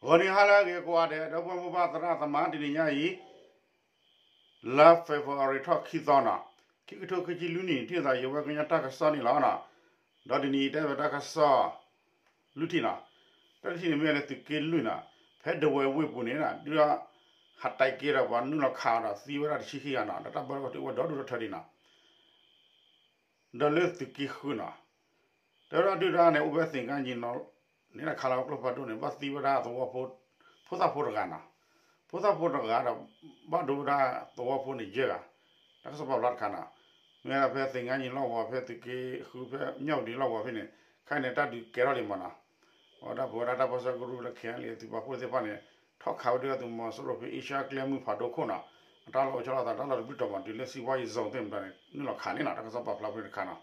ဂီၤနံၤဟါလၢအဂ့ၤကိးဂၤဒဲး ဒီပုၢ်ဝဲၢ်မိၢ်ပၢ်သရၣ်သမါ တနံၤညါအံၤ လါ February ထီၣ်ခံသီနီၤ, ခံကထိခံဆံလွံၢ်နံၣ် ထံၣ်သးယဝဲကညီတၢ်ကစီၣ်န့ၣ်လီၤနီၤ. ဒီးတနံၤအံၤတဲဝဲတၢ်ကစီၣ်လွံၢ်ထံၣ်နီၤ, တၢ်တထံၣ်န့ၣ်မ့ၢ်လၢသုးက့လွံၢ်နီၤ, ဖဲဒဝဲၢ်ဝ့ၢ်ပူၤန့ၣ် ဒုး ဟးတဲာ်က့ၤဒီးပှၤနုာ်လီၤခးအီၤဒီး သံဝဲဒၣ်တဆံခံဂၤနီၤ, ဒီးတၢ်ဘၣ်ဒိဘၣ်ထံးအိၣ်ဝဲဒီဒူၣ်ဒီထၢဒံးနီၤ. ဒီးလၢသုးက့ဃုနီၤ, တဲဝဲဒၣ်ဒုၣ်ဒါန့ၣ် အိၣ်ဖဲသ့ၣ်ကါယံၤနီၤ, န့ၣ်ခးလီၤဝဲကျိဖးဒိၣ်န့ၣ် ဘၣ်သံဝဲဒၣ်သဝီဖိ, ဖိသၣ်ဖိတဂၤနီၤ, ဖိသၣ်ဖိတဂၤဒီး ဘၣ်ဒိဝဲဒၣ်သဝီဖိန့ၣ်ယဲၢ်ဂၤ, တၢ်ကစီၣ်ပာ်ဖျါတခါနီၤ. မ့ၢ်ဝဲဒၣ်ဖဲသ့ၣ်ကါယံၤလီၢ်ကဝီၤ ဖဲသုးက့ဃုဖဲမၠၣ်ဝတံၤလီၢ်ကဝီၤဖဲန့ၣ် ခဲအံၤန့ၣ် တၢ်ဒုးကဲထီၣ်လံမးနီၤ. အဝဲဒၣ်ပဝဲဒၣ်တၢ်ပၢဆှၢကရူၢ်လၢ ခဲအံၤလံ သုးပာ်ဖှိၣ်သ့ၣ်တဖၣ်န့ၣ် ထီၣ်ခးဝဲဒၣ်သုးမီၤစိရိၤဖဲအ့ရှါကျဲမုၢ်ဖးဒိၣ်ခိၣ်နီၤ, အတၢ်လီၢ်အိၣ်ဆီလီၤသးတၢ်လီၢ်တဘျုးတီၤမး တုၤလၢစံးပီယံၤစိၤသ့ၣ်မတၤန့ၣ် နုာ်လီၤခးန့ၣ်နီၤ, တၢ်ကစီၣ်ပာ်ဖျါဖဲန့ၣ်တခါနီၤ.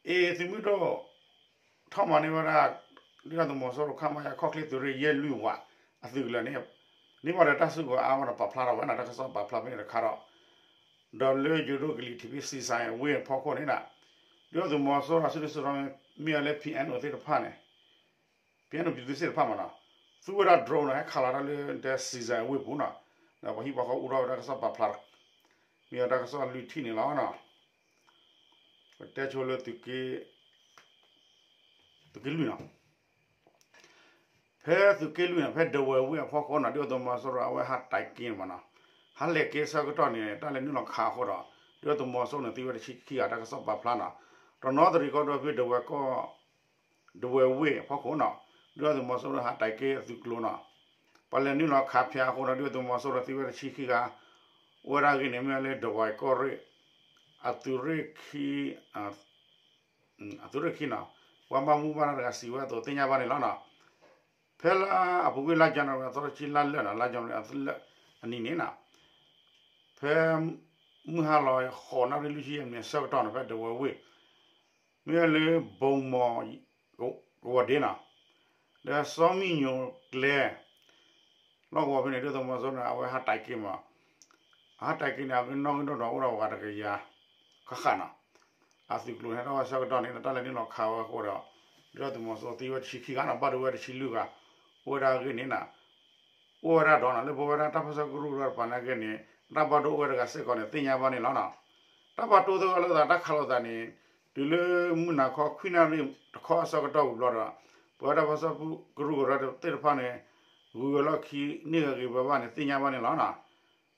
ဒီး အ့ သုးမုၢ်ဒိၣ် ထီၣ်မၤန့ၢ်ဝဲဒၣ် ဒုၣ်ဒါသုးမီၤစိရိၤ ခမရ ခီၣ်ချ့သုးရ့ၣ်ယဲၢ်လွံၢ်ဝး အသုးကလၢၤန့ၣ် န့ၢ်ဘၣ်ဒီးတၢ်စုကဝဲၤအါမးဒီးပာ်ဖျါထီၣ်ဝဲနီၤ, တၢ်ကစီၣ်ပာ်ဖျါဖဲန့ၣ်တခါဒီး ဒီးလၢယိၤဒိၣ်ကလံၤထံးဖဲစံးစဲဝ့ၢ်အဖီခိၣ်န့ၣ်နီၤ, ဒုၣ်ဒါသုးမီၤစိရိၤအစုဒုၣ်စုတီၤမ့ၢ်ဝဲလၢ ပီၣ်အ့ၣ်အိၣ် သ့ၣ်တဖၣ်န့ၣ် ပီၣ်အ့ၣ်အိၣ် ပြည်သူ့စစ် သ့ၣ်တဖၣ်မးနီၤ, သူဝဲဒၣ် drone နီၤ ဟဲခးလီၤတၢ်လၢတဲ စံးစဲဝ့ၢ်ပူၤနီၤ, ဒီးပှၤဟံၣ်ပှၤဃီအိၣ်ထီၣ်ဝဲတၢ်ကစီၣ်ပာ်ဖျါ မ့ၢ်ဝဲတၢ်ကစီၣ်လွံၢ်ထံၣ်န့ၣ်လီၤနီၤ. ပတဲဆိလၢ သုးက့လွံၢ်နီၤ, ဖဲသုးက့လွံၢ်န့ၣ် ဖဲဒဝဲၢ်ဝ့ၢ်အဖီခိၣ်နီၤ ဒုၣ်ဒါသုးမီၤစိရိၤအဝဲဟးတဲာ်က့ၤမးနီၤ, ဟးလဲၤက့ၤဆၢကတီၢ်န့ၣ် တၢ်လဲၤနုာ်လီၤခးအဃိဒီး ဒုၣ်ဒါသုးမီၤစိရိၤန့ၣ် သံဝဲတဆံခံဂၤ တၢ်ကစီၣ်ပာ်ဖျါနီၤ, တနီသရံၣ်ကီၢ်ဒိၣ်ဖဲဒဝဲၢ်ကီၢ် ဒဝဲၢ်ဝ့ၢ်အဖီခိၣ်နီၤ, ဒုၣ်ဒါသုးမီၤစိရိၤဟးတဲာ်က့ၤအသုးကျိၤနီၤ, ပှၤလဲၤနုာ်လီၤခးဖၠးအဃိဒီး ဒုၣ်ဒါသုးမီၤစိရိၤသံဝဲတဆံခံဂၤ, အိၣ်ဝဲဒၣ်ဂ့ၢ်န့ၣ် မ့ၢ်ဝဲလၢဒဝဲၢ်ကီၢ်ရ့ၣ် အသုးရ့ၣ်ခံ အသုးရ့ၣ်ခံနီၤ, ပှၤဘၣ်မူဘၣ်ဒါတဂၤစံးဝဲအသိးသ့ၣ်ညါဘၣ်န့ၣ်လီၤနီၤ. ဖဲလါအပူၤကွံာ်လါယနူၤအါရံၤ အသီတဆံလါလၢာ်နီၤ, လါယနူၤအါရံၤအသီလၢာ်အနံၤန့ၣ်နီၤ, ဖဲ မုၢ်ဟါလီၤဃိးနၣ်ရံၣ်လွံၢ်ဆံယဲၢ်မံးနံးအဆၢကတီၢ်န့ၣ် ဖဲဒဝဲၢ်ဝ့ၢ် မ့ၢ်ဝဲလၢဘိမီၤကဝီၤဒ့နီၤ, ဒီးစီၤမံၣ်ညိၣ်ကျဲ လီၢ်ကဝီၤဖဲန့ၣ် ဒုၣ်ဒါသုးမီၤစိရိၤန့ၣ် အဝဲဟးတဲာ်က့ၤမး, အဟးတဲာ်က့ၤန့ၣ် အကနီၣ်ဂံၢ်ဒိၣ်ဒီးအိၣ်ဒီးပှၤတကယၤဃၣ်ဃၣ်နီၤ, အသုးကျိၤန့ၣ် ဟဲထီၣ်ဝဲဆၢကတီၢ်န့ၣ် တၢ်လဲၤနုာ်လီၤခးဝဲအဃိဒီး ဒုၣ်ဒါသုးမီၤစိရိၤသံဝဲတဆံခံဂၤနီၤ, ဘၣ်ဒိဝဲတဆံလွံၢ်ဂၤ, အိၣ်ဝဲဒၣ်အဂ့ၢ်န့ၣ်နီၤ အိၣ်ဝဲဒၣ်ဒီးနီၤ လၢပဝဲဒၣ်တၢ်ပၢဆှၢကရူၢ်ဒီးတပၤန့ၣ်အဂ့ၢ်န့ၣ် တၢ်ဘၣ်ဒိအိၣ်ဝဲတဂၤစ့ၢ်ကီးန့ၣ် သ့ၣ်ညါဘၣ်န့ၣ်လီၤနီၤ. တၢ်ပာ်တိသဂၢၢ်လိာ်သး တၢ်ခးလိာ်သးန့ၣ် တုၤလၢမုၢ်နၤခီခွံနၣ်ရံၣ်တခီအဆၢကတီၢ်ဝံၤဘျီဒီး ပဝဲဒၣ်ပၢဆှၢကရူၢ်ကရၢသ့ၣ်တဖၣ်န့ၣ် ဂုၤဂဲၤလီၢ်ခံ န့ၢ်ဂ့ၤဂ့ၤဘၣ်ဘၣ်န့ၣ် သ့ၣ်ညါဘၣ်န့ၣ်လီၤနီၤ.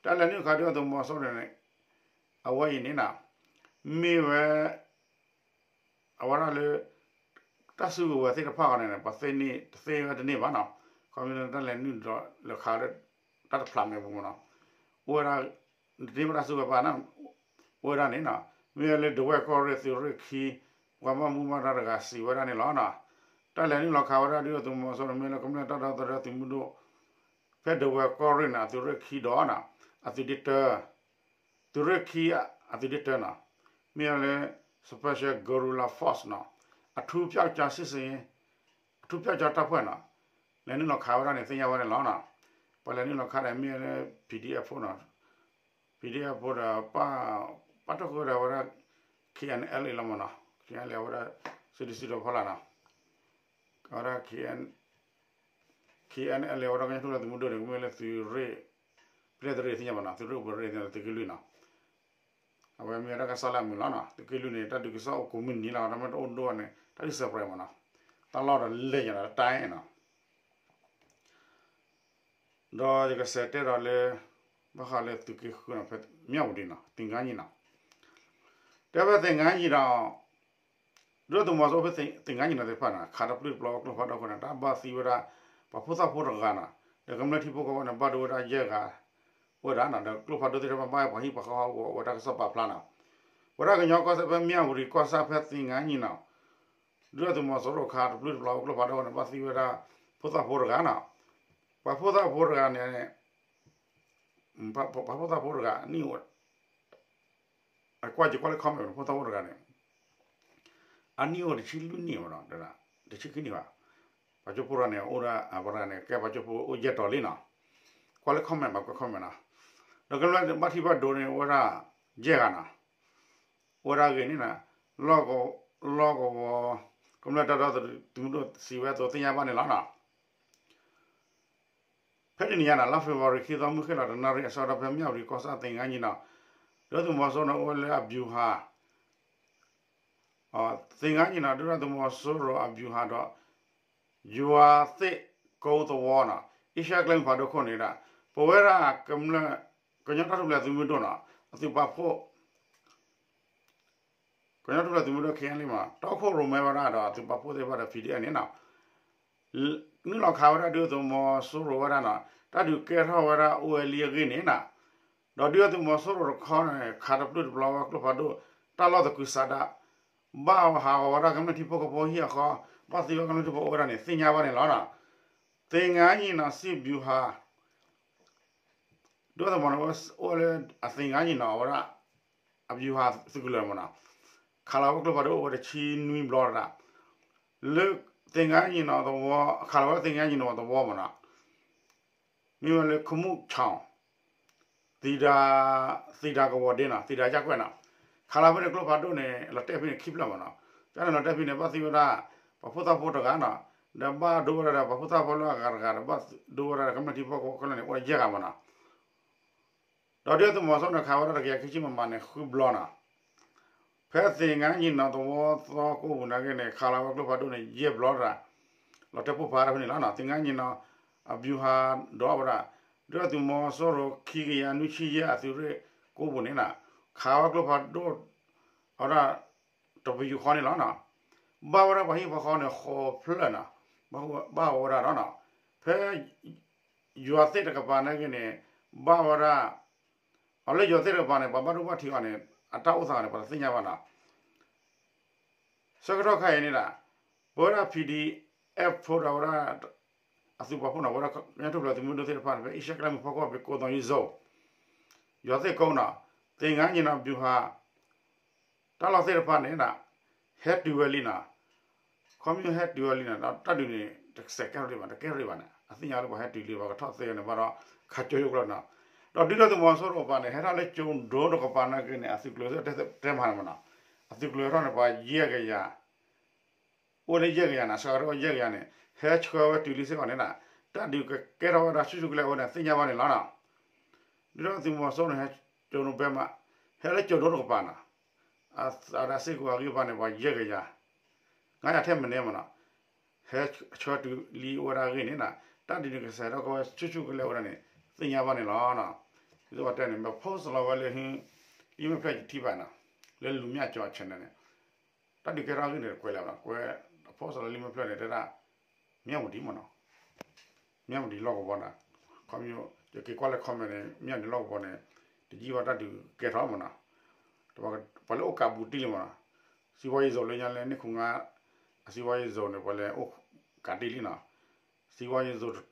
တၢ်လဲၤနုာ်ခးဒုၣ်ဒါသုးမီၤစိရိၤန့ၣ် အဝဲအံၤန့ၣ်နီၤ မ့ၢ်ဝဲ အဝဲဒၣ်လၢ တၢ်စုကဝဲၤသ့ၣ်တဖၣ်အံၤန့ၣ် ပှၤသ့န့ၢ်တသ့ဝဲတန့ၢ်ဘၣ်နီၤ, ခီဖျိလၢတၢ်လဲၤနုာ်ဒီးလဲၤခးလၢ တၢ်တဖျးမဲာ်ပူၤမးနီၤ, အိၣ်ဝဲဒၣ် တန့ၢ်ဘၣ်တၢ်စုကဝဲၤဘၣ်နီၤ, အိၣ်ဝဲဒၣ်န့ၣ်နီၤ မ့ၢ်ဝဲလၢဒဝဲၢ်ကီၢ်ရ့ၣ်သုးရ့ၣ်ခံ ပှၤဘၣ်မူဘၣ်ဒါတဂၤစံးဝဲဒၣ်န့ၣ်လီၤနီၤ. တၢ်လဲၤနုာ်လီၤခးဝဲဒၣ်ဒုၣ်ဒါသုးမီၤစိရိၤန့ၣ် မ့ၢ်လၢကမျၢၢ်တၢ်ဒီသဒၢသုးမုၢ်ဒိၣ် ဖဲဒဝဲၢ်ကီၢ်ရ့ၣ်န့ၣ် အသုးရ့ၣ်ခံဒီးနီၤ အသုးဒ့တၢ သုးရ့ၣ်ခံ အသုးဒ့တၢနီၤ, မ့ၢ်ဝဲလၢ Special Guerrilla Force နီၤ, အထူးပျောက်ကျားစစ်ဆင်ရေး အထူးပျောက်ကျားတပ်ဖွဲ့နီၤ, လဲၤနုာ်လီၤခးဝဲဒၣ်န့ၣ် သ့ၣ်ညါဝဲန့ၣ်လီၤနီၤ. ပှၤလဲၤနုာ်လီၤခးဒီးမ့ၢ်ဝဲလၢ ပီၣ်ဒံၣ်အဲၣ်ဖိနီၤ, ပီၣ်ဒံၣ်အဲၣ်ဖိဒီး ပ ပာ်တီၢ်ဃုာ်ဒီးဝဲဒၣ် ခ့ၣ်အဲၣ်အဲၣ်လ်အဝဲဒၣ် စံးဒံးစံးဒီးဖီလာ်နီၤ, အဝဲဒၣ် ခ့ၣ်အဲၣ်အဲၣ်လ်အဝဲဒၣ် ကညီထူၣ်ဖျဲးသုးမုၢ်ဒိၣ်န့ၣ် ကမ့ၢ်လၢသုးရ့ၣ် ပျဲၢ်သုးရ့ၣ်သ့ၣ်ညါဘၣ်နီၤ, သုးရ့ၣ်အိၣ်ပရ့ၣ်သ့ၣ်ညါ သုးက့လွံၢ်နီၤ, အဝဲမ့ၢ်ဝဲတၢ်ကစီၣ်လၢအမုာ်လီၤနီၤ, သုးက့လွံၢ်န့ၣ် တၢ်ဒုးကစီၣ်အိၣ်ကိးမုၢ်နံၤလီၤ, တၢ်မ့ၢ်တအိၣ်ဒိၣ်န့ၣ် တၢ်ဒုးစဲးပြဲးမးနီၤ, တၢ်လီၢ်ဒီးလဲၢ်ညါဒီးတၢ်အဲၣ်နီၤ ဒီးယကစးတဲဒီးလၢ ဘၣ်ဃးလၢသုးက့ဃုနီၤ ဖဲမၠၣ်ဝတံၤနီၤ သင်္ဃန်းညီနောင်နီၤ, တဲဖဲသင်္ဃန်းညီနောင်နီၤ ဒုၣ်ဒါသုးမီၤစိရိၤဖဲသင်္ဃန်းညီနောင်နီၤသ့ၣ်တဖၣ်န့ၣ် ခးတပျုၢ်တပျီၤကျိဖးဒိၣ်အဃိန့ၣ် တၢ်ဘၣ်သံဝဲဒၣ် ပှၤဖိသၣ်ဖိတဂၤနီၤ, ဒီးကမျၢၢ်ထံဖိကီၢ်ဖိန့ၣ် ဘၣ်ဒိဝဲဒၣ်ယဲၢ်ဂၤ အိၣ်ဝဲဒၣ်နီၤ, ဒီးကျိဖးဒိၣ်သ့ၣ်တဖၣ်ဘၣ်ပှၤဟံၣ်ပှၤဃီဟးဂီၤအိၣ်ဝဲတၢ်ကစီၣ်ပာ်ဖျါနီၤ, ဝဲဒၣ်ကညီကီၢ်စဲၣ်ဖဲမၠၣ်ဝတံၤကီၢ်ဆၣ်ဖဲသင်္ဃန်းညီနောင်နီၤ ဒုၣ်ဒါသုးမီၤစိရိၤခးတပျုၢ်တပျီၤကျိဖးဒိၣ်အဃိန့ၣ် ဘၣ်သံဝဲဒၣ် ဖိသၣ်ဖိတဂၤနီၤ, ပှၤဖိသၣ်ဖိတဂၤန့ၣ် ပှၤဖိသၣ်ဖိတဂၤ အနံၣ်အိၣ် ကွၢ်က့ၤကွၢ်လၢ comment ဖိသၣ်ဖိတဂၤန့ၣ် အနံၣ်အိၣ်တဆံလွံၢ်နံၣ်ဘၣ်နီၤ, တဆံခံနံၣ်ဘၣ်, ပှၤကၠိဖိတဂၤန့ၣ် အိၣ်ဒၣ် ပှၤတဂၤန့ၣ် ကဲပှၤကၠိဖိအိၣ်ယဲၢ်တီၤလံနီၤ, ကွၢ်လၢ comment ဘၣ်ကွၢ် comment နီၤ, ဒီးကမျၢၢ်ဘၣ်ထံၣ်ဘၣ်ဒိန့ၣ် အိၣ်ဝဲဒၣ် ယဲၢ်ဂၤနီၤ, အိၣ်ဝဲဒၣ်ဂ့ၤန့ၣ်နီၤ, လီၢ်ကဝီၤ ကမျၢၢ်တၢ်ဒီသဒၢသုးမုၢ်ဒိၣ်စံးဝဲအသိးသ့ၣ်ညါဘၣ်န့ၣ်လီၤ. ဖဲတနံၤညါန့ၣ် လါဖ့ၤဘြူၤအါရံၤ ခံသီ မုၢ်ဃ့ၢ်လီၤတနၣ်ရံၣ်အဆၢကတီၢ် ဖဲမၠၣ်ဝတံၤကီၢ်ဆၣ်သင်္ဃန်းညီနောင် ဒုၣ်ဒါသုးမီၤစိရိၤန့ၣ် အိၣ်ဝဲလၢအဗျူဟာ သင်္ဃန်းညီနောင် ဒုၣ်ဒါသုးမီၤစိရိၤအဗျူဟာဒီး ယွၤသ့ၣ်ကိသဝီန့ၣ် အ့ရှၢၣ်ကျဲမုၢ်ဖးဒိၣ်ခိၣ်န့ၣ်ဒၣ် ပဝဲဒၣ်ကမျၢၢ် ကညီတၢ်ထူၣ်ဖျဲးသုးမုၢ်ဒိၣ်န့ၣ် အသုးပာ်ဖှိၣ် ကညီတၢ်ထူၣ်ဖျဲးသုးမုၢ်ဒိၣ် ခဲအံၤလံမး တီခိၣ်ရိၣ်မဲဝဲဒၣ်ဒီးအသုးပာ်ဖှိၣ်သ့ၣ်တဖၣ်ဒီး P D F န့ၣ်န့ၣ် နုာ်လီၤခးဝဲဒၣ်ဒုၣ်ဒါသုးမီၤစိရိၤဝဲဒၣ်န့ၣ် တၢ်ဒုးကဲထီၣ်ဝဲဒၣ်အိၣ်ဝဲလံအဂ့ၢ်န့ၣ်န့ၣ် ဒီးဒုၣ်ဒါသုးမီၤစိရိၤတခီန့ၣ် ခးတပျုာ်တပျီၤဝဲကျိဖးဒိၣ် တၢ်လီၢ်သကုၤဆးဒး ဘၣ်ဟးဂီၤဝဲဒၣ်ကမျၢၢ်ထံဖိကီၢ်ဖိဟံၣ်အဃီ ဘၣ်သံဝဲကမျၢၢ်ထံဖိအိၣ်ဝဲဒၣ်န့ၣ် သ့ၣ်ညါဘၣ်န့ၣ်လီၤ. သင်္ဃန်းညီနောင်စစ်ဗျူဟာ ဒုၣ်ဒါသုးမီၤန့ၣ် အိၣ်လၢအသင်္ဃန်းညီနောင်န့ၣ် အဝဲဒၣ် အဗျူဟာသုးကလၢၤမးန့ၣ် ခးလီၤဝဲကျိဖးဒိၣ်အိၣ်ဝဲတဆံနွံဘျီတဒၣ် လၢသင်္ဃန်းညီနောင်သဝီ ခးလီၤဝဲသင်္ဃန်းညီနောင်သဝီမးန့ၣ် မ့ၢ်ဝဲလၢခမူၣ်ခၠီၣ် သံဒါ သံဒါကဝီၤဒ့န့ၣ် သံဒါရပ်ကွက်န့ၣ် ခးလီၤဖဲန့ၣ်ကျိဖးဒိၣ်န့ၣ် လီၤတဲာ်ဖဲန့ၣ်ခံဖျၢၣ်မးန့ၣ် ကန့ၣ်လီၤတဲာ်ဖဲန့ၣ် ဘၣ်သံဝဲဒၣ် ပှၤဖိသၣ်ဖိတဂၤန့ၣ် ဒီးဘၣ်ဒိဝဲဒၣ်ဒီး ပှၤဖိသၣ်ဖိလၢအဂၤတဂၤဒီး ဘၣ်ဒိဝဲဒၣ်ဒီးကမျၢၢ်ထံဖိကီၢ်ဖိခဲလၢာ်န့ၣ် အိၣ်ယဲၢ်ဂၤမးန့ၣ် ဒီးဒုၣ်ဒါသုးမီၤစိရိၤန့ၣ် ခးဝဲဒၣ်တကယၤခံဆံ မမန့ၣ် ဃုဘျီန့ၣ် ဖဲသင်္ဃန်းညီနောင်သဝီသီကိးပူၤနာ်က့န့ၣ် ခးလီၤဝဲကျိဖးဒိၣ်န့ၣ် ယဲၢ်ဘျီတဒၣ် လီၤတဲာ်ပိၢ်ဖးဒၣ်ဖဲန့ၣ်လီၤန့ၣ် သင်္ဃန်းညီနောင် အဗျူဟာဒီးဝဲဒၣ် ဒုၣ်ဒါသုးမီၤစိရိၤခံကယၤနွံဆံယဲၢ် အသုးရ့ၣ်ကိးပူၤန့ၣ်န့ၣ် ခးဝဲကျိဖးဒိၣ် အဝဲဒၣ် တပယူာ်ဃီန့ၣ်လီၤန့ၣ် ဘၣ်ဝဲဒၣ်ပှၤဟံၣ်ပှၤဃီန့ၣ် ဃိးဖျၢၣ်န့ၣ် ဘၣ်ဝဲဒၣ်ဒီးန့ၣ် ဖဲ ယွၤသ့ၣ်တကပၤနာ်က့န့ၣ် ဘၣ်ဝဲဒၣ် အလၢယွၤသ့ၣ်တကပၤန့ၣ် ပှၤဘၣ်ဒိဘၣ်ထံးအီၤန့ၣ် အတၢ်အိၣ်သးန့ၣ် ပှၤတသ့ၣ်ညါဘၣ်န့ၣ် ဆၢကတီၢ်ခါအံၤန့ၣ်ဒၣ် ပဝဲဒၣ် P D F ဖိဒီးဝဲဒၣ် အသုးပာ်ဖှိၣ်န့ၣ် ဝဲဒၣ်ကညီထူၣ်ဖျဲးသုးမုၢ်ဒိၣ်သ့ၣ်တဖၣ်န့ၣ် ဖဲအ့ရှၢၣ်ကျဲမုၢ်ဖီခိၣ် ဖဲကိးသီယံၤစိၤ ယွၤသ့ၣ်ကိးန့ၣ် သင်္ဃန်းညီနောင်ဗျူဟာ တၢ်လီၢ်သ့ၣ်တဖၣ်န့ၣ်ဒၣ် ဟဲတုၤဝဲလံန့ၣ် ခီဖျိဟဲတုၤဝဲလံန့ၣ် ဒီးတၢ်ဒုးန့ၣ် တစဲးကဲထီၣ်ဒံးဘၣ် တကဲထီၣ်ဒံးဘၣ်န့ၣ် အသ့ၣ်ညါလၢပှၤဟဲတုၤလံ ပှၤကထီၣ်သ့ဝဲန့ၣ် ဘၣ်ဒီး ခးကၠိယိၣ်ကျီန့ၣ် ဒီးဒုၣ်ဒါသုးမီၤစိရိၤတကပၤန့ၣ် ဟဲထီၣ်လၢကၠိဒိတကပၤနာ်က့န့ၣ် အသုးကျိၤသ့ၣ်တဲမၤန့ၣ်မးန့ၣ် အသုးကျိၤဟဲထီၣ်န့ၣ် ပှၤယဲၢ်ကယၤ အိၣ်လၢယဲၢ်ကယၤန့ၣ် စှၤကတၢၢ်အိၣ်ယဲၢ်ကယၤန့ၣ် ဟဲဆှၢဝဲတုၤလံစ့ၢ်ကီးန့ၣ်ဒၣ် တၢ်ဒုးကကဲထီၣ်ဝဲဒၣ်ဆူၣ်ဆူၣ်ကလဲာ်ဝဲန့ၣ် သ့ၣ်ညါဘၣ်န့ၣ်လီၤန့ၣ် ဒုၣ်ဒါသုးမီၤစိရိၤန့ၣ် ဟဲကၠိနိဘဲမး ဟဲလၢကၠိဒိတကပၤန့ၣ် အဝဲဒၣ်စ့ၢ်ကီးအဂံၢ်ဘါန့ၣ် ပှၤယဲၢ်ကယၤ ငါးရာ ထဲမနုၤမးန့ၣ် ဟဲဆှၢတုၤလံအိၣ်ဝဲဒၣ်အဂ့ၢ်န့ၣ်ဒၣ် တၢ်ဒုးန့ၣ်ကစဲးထီၣ်ကီဝဲဆူၣ်ဆူၣ်ကလဲာ်ဝဲဒၣ်န့ၣ် သ့ၣ်ညါဘၣ်န့ၣ်လီၤ. ဒ်သိးပတဲန့ၣ် မ့ၢ် post လီၤဝဲလၢ လံာ်မဲာ်ဖျၢၣ်ယထံၣ်ဘၣ်န့ၣ် လၢလူၤမၠၣ်ကၠီ channel န့ၣ် တၢ်ဒုးကဲထီၣ်အဂ့ၢ်န့ၣ် တကွဲးလၢၤဘၣ် ကွဲး post လီၤလံာ်မဲာ်ဖျၢၣ်န့ၣ် တဲဒၣ် မၠၣ်ဝတံၤမးန့ၣ် မၠၣ်ဝတံၤလီၢ်ကဝီၤန့ၣ် ခီဖျိ ယက့ၤကွၢ်လၢ comment န့ၣ် မၠၣ်ဝတံၤလီၢ်ကဝီၤန့ၣ် တယံာ်ဘၣ်တၢ်ဒုးကဲထီၣ်မးန့ၣ် ပှၤလၢအိၣ်ကးဘူးတံၢ်လံမးန့ၣ် စီးပွားရေးဇုန်လၢညါလၢန့ၣ်ခိၣ်ငါ အစီးပွားရေးဇုန်န့ၣ် ပှၤလၢအိၣ်ကးတံၢ်လံန့ၣ် စီးပွားရေးဇုန်တတီၤ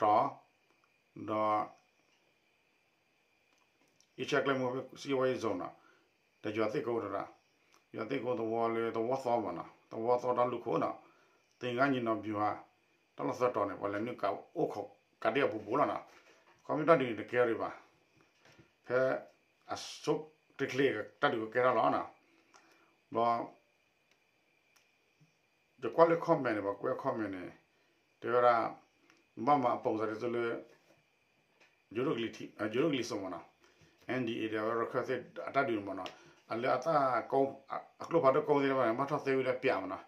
ဒီး အ့ရှၢၣ်ကျဲမုၢ်ဖီခိၣ် စီးပွားရေးဇုန်န့ၣ် ဒီးယွၤသ့ၣ်ကိးတဒၣ် ယွၤသ့ၣ်ကိးသဝီလၢသဝီသီမးန့ၣ် သဝီသီတၢ်လူၢ်ခိၣ်န့ၣ် သင်္ဃန်းညီနောင်ဗျူဟာ တၢ်လီၢ်သၢတီၤန့ၣ် ပှၤလဲၤနုာ်ကးအိၣ်ခိးကးတံၢ်အပူၤပူၤလီၤန့ၣ် ခီဖျိတၢ်ဒုးန့ၣ်တကဲထီၣ်ဒံးဘၣ် ဖဲအဆိတချ့တၢ်ဒုးကကဲထီၣ်လီၤန့ၣ် ဒီး ယကွၢ်လၢ comment န့ၣ် ပှၤကွဲး comment န့ၣ် တဲဝဲဒၣ် ဘၣ်မၤအပုံစံဒ်သိးလၢ ယိၤဒိၣ်ကလံၤစိးမးန့ၣ် N D A ဒီးအဝဲရခၢၣ်သ့ၣ်အတၢ်ဒုးန့ၣ်မးန့ၣ် အလၢအသၣ် အကျိဖးဒိၣ်ကိးသ့ၣ်တဖၣ်န့ၣ် ဘၣ်ထီၣ်သ့ဝံၤလၢပၠးမးန့ၣ်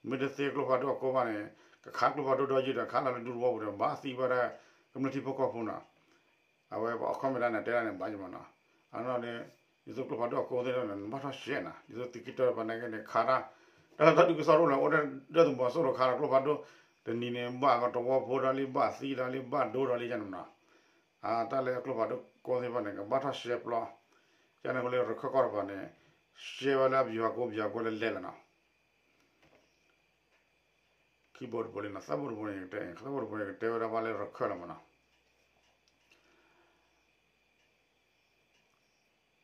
မ့ၢ်တသ့ကျိဖးဒိၣ်အကိးဘၣ်န့ၣ် ကခးကျိဖးဒိၣ်ဒီးယုၢ်ဒီးခးလီၤလၢဒူသဝီပူၤဒီး ဘၣ်သံဝဲဒၣ် ကမျၢၢ်ထံဖိကီၢ်ဖိန့ၣ် အဝဲပှၤအ comment တၢ်န့ၣ် တဲဒၣ်န့ၣ် ဘၣ်ယမးန့ၣ် အနီၢ်န့ၣ် ဒ်သိးကျိဖးဒိၣ်အကိးသ့ၣ်တဖၣ်န့ၣ် နဘၣ်ထီၣ်ရှဲန့ၣ် ဒ်သိးသုးက့တၢၢ်တဖၣ်နာ်က့န့ၣ် ခးတၢ် တၢ်လၢတၢ်ဒုးကစီၣ်ရိၣ်လၢအိၣ်ဒီးသုးမီၤစိရိၤခးဒီးကျိဖးဒိၣ် တနံၤန့ၣ် ဘၣ်ကသဝီဖိဒီးလံ ဘၣ်သံဒီးလံ ဘၣ်ဒိဒီးလံယန့ၣ်မးန့ၣ် တၢ်လၢကျိဖးဒိၣ်ကိးသ့ၣ်တဖၣ်န့ၣ် ကဘၣ်ထီၣ်ရှဲပျီ ကန့ၣ်ကလၢရခၢၣ်ကီၢ်တဖၣ်န့ၣ် ရှဲဝဲလၢအဘျုးဟးကိးဘျုးဟးကိးလၢလဲၤလီၤန့ၣ် ခံဘိတဘိလံန့ၣ် သၢဘိတဘိန့ၣ် ယကတဲ သၢဘိတဘိန့ၣ် ယကတဲဝဲဒၣ်ဘၣ်လၢရခၢၣ်လီၤမးန့ၣ်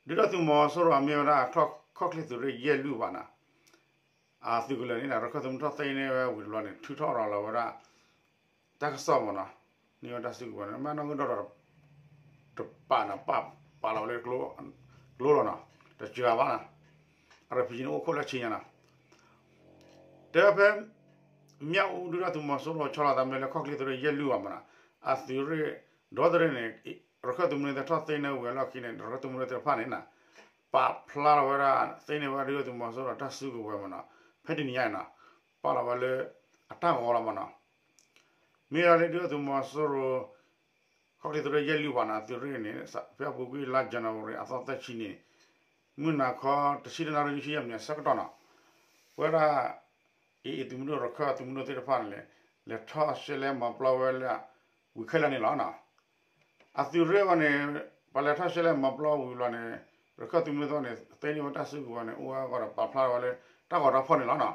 ဒုၣ်ဒါသုးမီၤစိရိၤအမ့ၢ်ဝဲဒၣ် ခီၣ်ချ့သုးရ့ၣ်ယဲၢ်လွံၢ်ဘၣ်န့ၣ် အသုးကလၢၤန့ၣ် ရခၢၣ်သုးမုၢ်ထီၣ်သ့န့ၢ်ဝဲဝံၤတဘျီန့ၣ် ထုးထီၣ်ရၤလီၤဝဲဒၣ် တၢ်ကစီၣ်မးန့ၣ် န့ၢ်ဝဲတၢ်စုကဝဲၤန့ၣ် မ့ၢ်နီၢ်ကဒီး တပာ်န့ၣ် ပာ်လီၤဝဲလၢကျိလီၤန့ၣ် တစှၤဘၣ်န့ၣ် အရပံၤန့ၣ် အိၣ်ခိၣ်လၢဆံညါန့ၣ် တဲဖဲ မၠၣ်အူဒုၣ်ဒါသုးမီၤစိရိၤဆီလီၤသးမ့ၢ်လၢခီၣ်ချ့သုးရ့ၣ်ယဲၢ်လွံၢ်ဝးမနီၤ, အသုးရ့ၣ် ဒီသရ့ၣ်န့ၣ် ရခၢၣ်သုးမုၢ်ဒိၣ်သ့ၣ်ထီၣ်သ့န့ၢ်ဝံၤအလီၢ်ခံန့ၣ် ရခၢၣ်သုးမုၢ်ဒိၣ်သ့ၣ်တဖၣ်န့ၣ် ပာ်ဖျါလီၤဝဲဒၣ် သ့န့ၢ်ဝဲဒၣ်ဒုၣ်ဒါသုးမီၤစိရိၤတၢ်စုကဝဲၤမနီၤ, ဖဲတနံၤညါအံၤနီၤ ပာ်လီၤဝဲလၢ အတၢ်ဂီၤလီၤမနီၤ, မ့ၢ်ဒၣ်လၢဒုၣ်ဒါသုးမီၤစိရိၤ ခီၣ်ချ့သုးရ့ၣ်ယဲၢ်လွံၢ်ဝးနီၤ အသုးရ့ၣ်န့ၣ် ဖဲအပူၤကွံာ်လါ January အသီသၢဆံန့ၣ် မုၢ်နၤခီ တဆံတနၣ်ရံၣ်လွံၢ်ဆံယဲၢ်မံးနံးအဆၢကတီၢ်နီၤ, ပဝဲဒၣ် AA သုးမုၢ်ဒိၣ် ရခၢၣ်သုးမုၢ်ဒိၣ်သ့ၣ်တဖၣ်န့ၣ် လဲၤထီၣ်ရှဲလဲမၤပျီဝဲလၢ ဝံၤခဲလၢာ်န့ၣ်လီၤနီၤ. အသုးရ့ၣ်ဝဲန့ၣ် ပှၤလဲၤထီၣ်ရှဲလဲမၤပျီဝံၤလီၤန့ၣ် ရခၢၣ်သုးမုၢ်ဒိၣ်န့ၣ် သ့န့ၢ်ဝဲတၢ်စုကဝဲၤန့ၣ် အိၣ်ဝဲအဂီၢ်ဒီးပာ်ဖျါဝဲလၢ တၢ်ဂီၤတၢ်ဖီၣ်န့ၣ်လီၤနီၤ.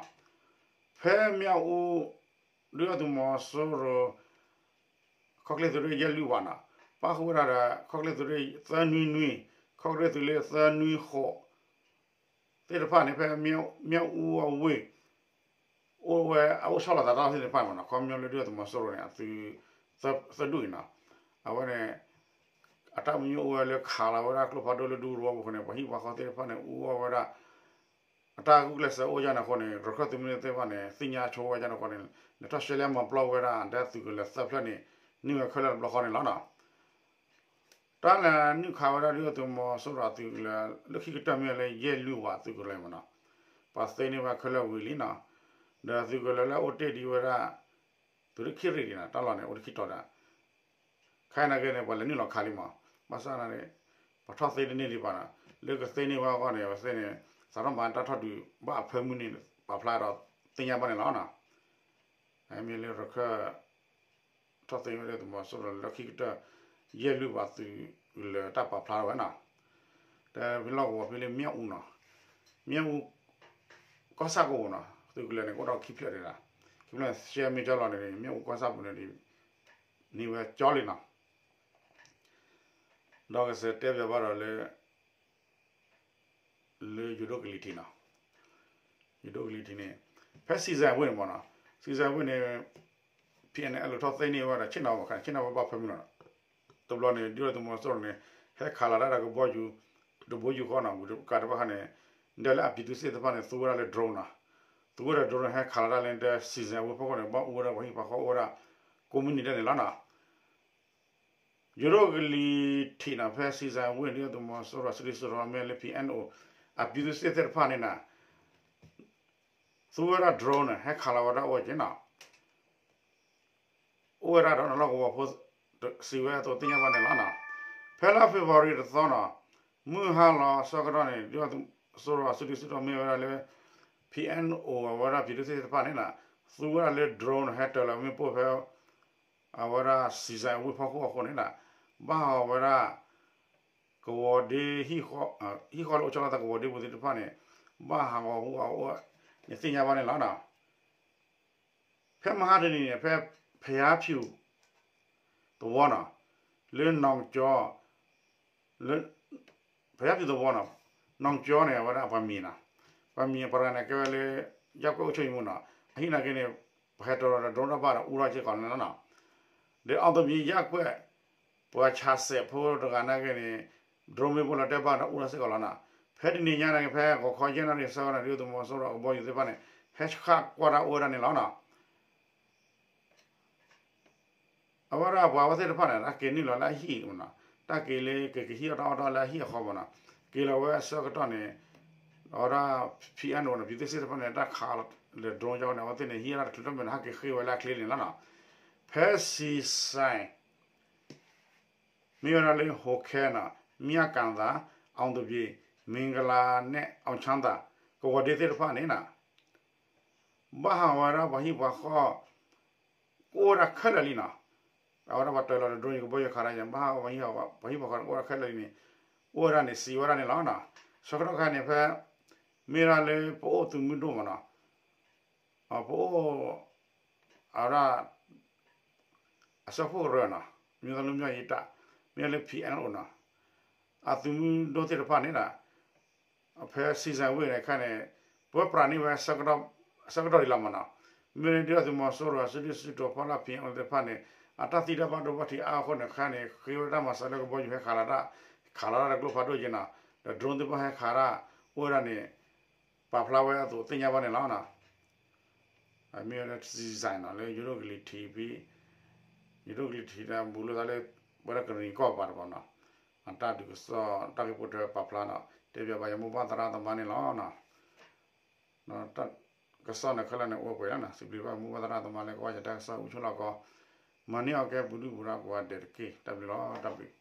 ဖဲမၠၣ်အူ ဒုၣ်ဒါသုးမီၤစိရိၤ ခီၣ်ချ့သုးရ့ၣ်ယဲၢ်လွံၢ်ဝးနီၤ ပၣ်ဃုာ်ဝဲဒၣ်ဒီး ခီၣ်ချ့သုးရ့ၣ်သၢနွံနွံ ခီၣ်ချ့သုးရ့ၣ်သၢနွံဃိး သ့ၣ်တဖၣ်န့ၣ် ဖဲမၠၣ်အူအဝ့ၢ် အိၣ်ဝဲအအိၣ်ဆီလီၤသးတၢ်သ့ၣ်တဖၣ်မနီၤ ခီပညီလၢဒုၣ်ဒါသုးမီၤစိရိၤန့ၣ် အသုး သၢဒူၣ်အံၤနီၤ အဝဲန့ၣ် အတၢ်ပညိၣ်အိၣ်ဝဲလၢခးလီၤဝဲဒၣ်ကျိဖးဒိၣ်လၢဒူသဝီပူၤအဃိန့ၣ် ပှၤဟံၣ်ပှၤဃီသ့ၣ်တဖၣ်န့ၣ် အိၣ်ဝဲဒၣ် အတၢ်ဂုာ်ကျဲးစၢးအိၣ်ဒ်န့ၣ်အဃိန့ၣ် ရခၢၣ်သုးမုၢ်ဒိၣ်သ့ၣ်တဖၣ်န့ၣ် သ့ၣ်ညါဆိဝဲဒ်န့ၣ်အဃိန့ၣ် လဲၤထီၣ်ရှဲလဲမၤပျီဝဲဒၣ် ဒဲသုးကလၢၤသၢဖျၢၣ်န့ၣ် န့ၢ်ဝဲခဲလၢာ်တဘျီဃီန့ၣ်လီၤနီၤ. တၢ်လဲၤနုာ်ခးဝဲဒၣ်ဒုၣ်ဒါသုးမီၤစိရိၤအသုးကလၢၤ လၢခံကတၢၢ်မ့ၢ်လၢယဲၢ်လွံၢ်ဝးသုးကလၢၤမနီၤ ပှၤသ့န့ၢ်ဝဲခဲလၢာ်ဝံၤလံနီၤ ဒီးသုးကလၢၤလၢအအိၣ်တ့ၢ်ဒံးဝဲဒၣ် သုးရ့ၣ်ခံရ့ၣ်ဒံးနီၤ တၢ်လီၢ်န့ၣ် အိၣ်တခံတီၤဒၣ် ခဲအံၤနာ်က့န့ၣ် ပှၤလဲၤနုာ်လီၤခးလံမး ဘၣ်ဆၣ်န့ၣ် ပှၤထီၣ်သ့တန့ၢ်ဒံးဘၣ်နီၤ လၢကသ့န့ၢ်ဝဲအဂီၢ်န့ၣ် ပသ့န့ၣ် စးထီၣ်မၤတၢ်ထီၣ်ဒုးဘၣ်အဖၢမုၢ်န့ၣ် ပာ်ဖျါဒီးသ့ၣ်ညါဘၣ်န့ၣ်လီၤနီၤ. မ့ၢ်လၢရခၢၣ် ထီၣ်သ့ဝဲဒၣ်သုးမီၤစိရိၤလၢခံကတၢၢ် ယဲၢ်လွံၢ်ဝးသုးကလၢၤတၢ်ပာ်ဖျါဝဲနီၤ. တၢ်ဖဲလီၢ်ကဝီၤဖဲလၢမၠၣ်အူနီၤ မၠၣ်အူ ကီၢ်ဆၣ်ကဝီၤနီၤ သုးကလၢၤန့ၣ် ကအိၣ်ဒီးခံဖျၢၣ်ဒံးနီၤ ခံဖျၢၣ်ရှဲမ့ၢ်ကၠီလီၤန့ၣ် မၠၣ်အူကီၢ်ဆၣ်ပူၤန့ၣ် န့ၢ်ဝဲကၠီလံနီၤ ဒီးကစၢ်တဲပၠးဘၣ်ဒီးလၢ လၢယိၤဒိၣ်ကလံၤထံးနီၤ ယိၤဒိၣ်ကလံၤထံးန့ၣ် ဖဲစံးစဲဝ့ၢ်န့ၣ်မနီၤ စံးစဲဝ့ၢ်န့ၣ် ဖံးအဲၣ်အဲၣ်လိာ်ထီၣ်သ့န့ၢ်ဝဲဒီး ဆ့ၣ်နီၤဝဲခါန့ၣ် ဆ့ၣ်နီၤဝဲဘၣ်ဖၢမုၢ်နီၤ တဘျီန့ၣ် ဒုၣ်ဒါသုးမီၤစိရိၤန့ၣ် ဟဲခးလီၤတၢ်ဒီးကဘီယူၤ တဘိယူၤဃီနီၤ ဝံၤတကးတဘၣ်ခါန့ၣ် ဒ်လၢအပြည်သူ့စစ်သ့ၣ်တဖၣ်န့ၣ် သူဝဲဒၣ်လၢ drone နီၤ သူဝဲဒၣ် drone န့ၣ် ဟဲခးလီၤတၢ်လၢတၢ်စံးစဲဝ့ၢ်ဖီခိၣ်န့ၣ် ဘၣ်အူဝဲဒၣ်ပှၤဟံၣ်ပှၤဃီအိၣ်ဝဲဒၣ် ကိးမုၢ်နံၤဒဲးန့ၣ်လီၤနီၤ ယိၤဒိၣ်ကလံၤထံးနီၤ ဖဲစံးစဲဝ့ၢ် ဒုၣ်ဒါသုးမီၤစိရိၤ စုဒုၣ်စုတီၤမ့ၢ်လၢ ပံၤအဲၣ်အိၣ် အပြည်သူ့စစ်သ့ၣ်တဖၣ်န့ၣ်နီၤ သူဝဲဒၣ် drone န့ၣ် ဟဲခးလီၤဝဲဒၣ်အိၣ်ဝဲက့ၤနီၤ အိၣ်ဝဲဒၣ်ဒီးလီၢ်ကဝီၤဖိ စံးဝဲအသိးသ့ၣ်ညါဘၣ်န့ၣ်လီၤနီၤ. ဖဲလါ February တသီနီၤ မုၢ်ဟါလီၤဆၢကတီၢ်န့ၣ် ဒုၣ်ဒါသုးမီၤစိရိၤ စုဒုၣ်စုတီၤမ့ၢ်ဝဲဒၣ်လၢ ပံၤအဲၣ်အိၣ် အဝဲဒၣ် ပြည်သူ့စစ်သ့ၣ်တဖၣ်န့ၣ်နီၤ သူဝဲဒၣ်လၢ drone န့ၣ် ဟဲတၢၤလီၤမ့ၣ်ပိၢ်ဖဲ အဝဲဒၣ်စံးစဲဝ့ၢ်ဖီခိၣ်အဃိန့ၣ်နီၤ ဘၣ်ဟးဂီၤဝဲဒၣ် ကဝီၤဒ့ ဟံၣ်ဃီ ဟံၣ်ဃီလၢအိၣ်ဆီလီၤသးကဝီၤဒ့ပူၤသ့ၣ်တဖၣ်န့ၣ် ဘၣ်ဟးဂီၤဟူအအိၣ်န့ၣ်သ့ၣ်ညါဘၣ်န့ၣ်လီၤနီၤ. ဖဲမဟါတနံၤန့ၣ် ဖဲ ဖယါဖၠူၣ် သဝီနီၤ လၢနီၣ်ကၠီ လၢ ဖယါဖၠူၣ်သဝီနီၤ နီၣ်ကၠီန့ၣ် အဝဲဒၣ်ပှၤမံၤနီၤ ပှၤမံၤပှၤတဂၤန့ၣ် ကဲဝဲလၢ ရပ်ကွက်အုပ်ချုပ်ရေးမှူးနီၤ အဟံၣ်နာ်က့န့ၣ် ပှၤဟဲတၢၤဒီး drone တၢ်ဘၣ်ဒီးအူထီၣ်စ့ၢ်ကီးလီၤနီၤ ဒီး အောင်သိပ်မြေ ရပ်ကွက် ပှၤဆးစဲးဖိတဂၤနာ်က့န့ၣ် drone မ့ၣ်ပိၢ်လီၤတဲာ်ဘၣ်ဒီးအူထီၣ်စ့ၢ်ကီးလီၤနီၤ. ဖဲတနံၤညါန့ၣ် ဖဲဂီၤခီယဲၢ်နၣ်ရံၣ်ဆၢကတီၢ်န့ၣ် ဒုၣ်ဒါသုးမီၤစိရိၤအကဘီယူၤသ့ၣ်တဖၣ်န့ၣ် ဟဲဆှၣ်ကွၢ်တၢ်အိၣ်ဝဲဒၣ်န့ၣ်လီၤနီၤ. အဝဲဒၣ်ပှၤဝဲသ့ၣ်တဖၣ်န့ၣ် တၢ်က့ၤနုာ်လီၤလၢအဟံၣ်မနီၤ တၢ်က့ၤလၢကကဟံးအီၣ်တၢ်အီၣ်တၢ်လၢအဟံၣ်အဃီမနီၤ က့ၤလီၤဝဲအဆၢကတီၢ်န့ၣ် အဝဲဒၣ် ပံၤအဲၣ်အိၣ် နီၤ ပြည်သူ့စစ်သ့ၣ်တဖၣ်န့ၣ် တၢ်ခးလီၤလၢ drone ကဝဲန့ၣ် အဝဲသ့ၣ်န့ၣ် ဟံးဝဲဒၣ်တချုးတမ့ၢ်န့ၣ် ဟဲက့ၤဃ့ဝဲလၢအချ့န့ၣ်လီၤနီၤ. ဖဲစံးစဲ မ့ၢ်ဝဲဒၣ်လၢ ဟိးခဲနီၤ မၠၣ်ကၣ်သး အောင်သိပ်မြေ မင်္ဂလာန့ၣ် အောင်ချမ်းသာ ကဝီၤဒ့သ့ၣ်တဖၣ်န့ၣ်နီၤ ဘၣ်ဟးဝဲဒၣ်ပှၤဟံၣ်ပှၤဃီ ကအိၣ်ဝဲဒၣ်ခဲလၢာ်လံနီၤ. အဝဲဒၣ်ပှၤတၢၤလီၤဒီး drone ကဘီယူၤခးတၢ်ယဲၢ် ဘၣ်ဟးဝဲပှၤဟံၣ်ပှၤဃီကအိၣ်ဝဲဒၣ်ခဲလၢာ်လံန့ၣ် အိၣ်ဝဲဒၣ်န့ၣ် စံးဝဲဒၣ်န့ၣ်လီၤနီၤ. ဆၢကတီၢ်ခါန့ၣ် ဖဲ မ့ၢ်ဒၣ်လၢပအိၣ်သုးမုၢ်ဒိၣ်မနီၤ ပအိၣ် အဝဲဒၣ် အစၢဖှိၣ်ကရၢနီၤ မ့ၢ်သးလၢမၠီၣ်ယံတၢ် မ့ၢ်လၢ ပံၤအဲၣ်အိၣ် နီၤ အသုးမုၢ်ဒိၣ်သ့ၣ်တဖၣ်န့ၣ်ဒီး ဖဲစံးစဲဝ့ၢ်န့ၣ်ခါန့ၣ် ပဝဲပြးန့ၢ်ဝဲ ဆၢကတီၢ်ဒံးလီၤမနီၤ. မ့ၢ်ဒုၣ်ဒါသုးမီၤစိရိၤ စုဒုၣ်စုတီၤဖီလာ် ပံၤအဲၣ်အိၣ်သ့ၣ်တဖၣ်န့ၣ် အတၢ်သံတၢ်ဘၣ်ဒိဘၣ်ထံးအါအဃိန့ၣ် ခါန့ၣ် ဃ့ဝဲတၢ်မၤစၢၤလၢကဘီယူၤဟဲခးလီၤတၢ် ခးလီၤတၢ်တကျိဖးဒိၣ်က့နီၤ ဒီး drone သ့ၣ်တဖၣ်ဟဲခးတၢ် အိၣ်ဝဲဒၣ်န့ၣ် ပာ်ဖျါဝဲအသိးသ့ၣ်ညါဘၣ်န့ၣ်လီၤ. အမ့ၢ်ဝဲဒၣ် စံၣ်စဲၣ်နီၤ လၢယိၤဒိၣ်ကလံၤထံးဖဲ ယိၤဒိၣ်ကလံၤထံးတၢ်ဘူးလိာ်သးလၢ ဝဲဒၣ်ကရံၣ်နံၤကီၢ်ပၤတဘျီနီၤ, တၢ်ဒုးကစီၣ်တၢ်ဂ့ၢ်ပိာ်ထွဲပာ်ဖျါနီၤ တဲဘၣ်ပှၤယမိၢ်ပၢ်သရၣ်သမါန့ၣ်လီၤ. ကစီၣ်န့ၣ်ခဲလၢာ်န့ၣ်အိၣ်ပှဲၤလီၤနီၤ, စံးဘျုးဘၣ်မိၢ်ပၢ်သရၣ်သမါလၢကဝၢ်ယတၢ်ကစီၣ်အူဆိလီၤကီး, မၤန့ၢ်အီၣ်ကဲပှၤဒုၣ်ပှၤဒါကိးဂၤဒဲးတက့ၢ်. တၢ်ဘျုးလီၤ, တၢ်ဘျုး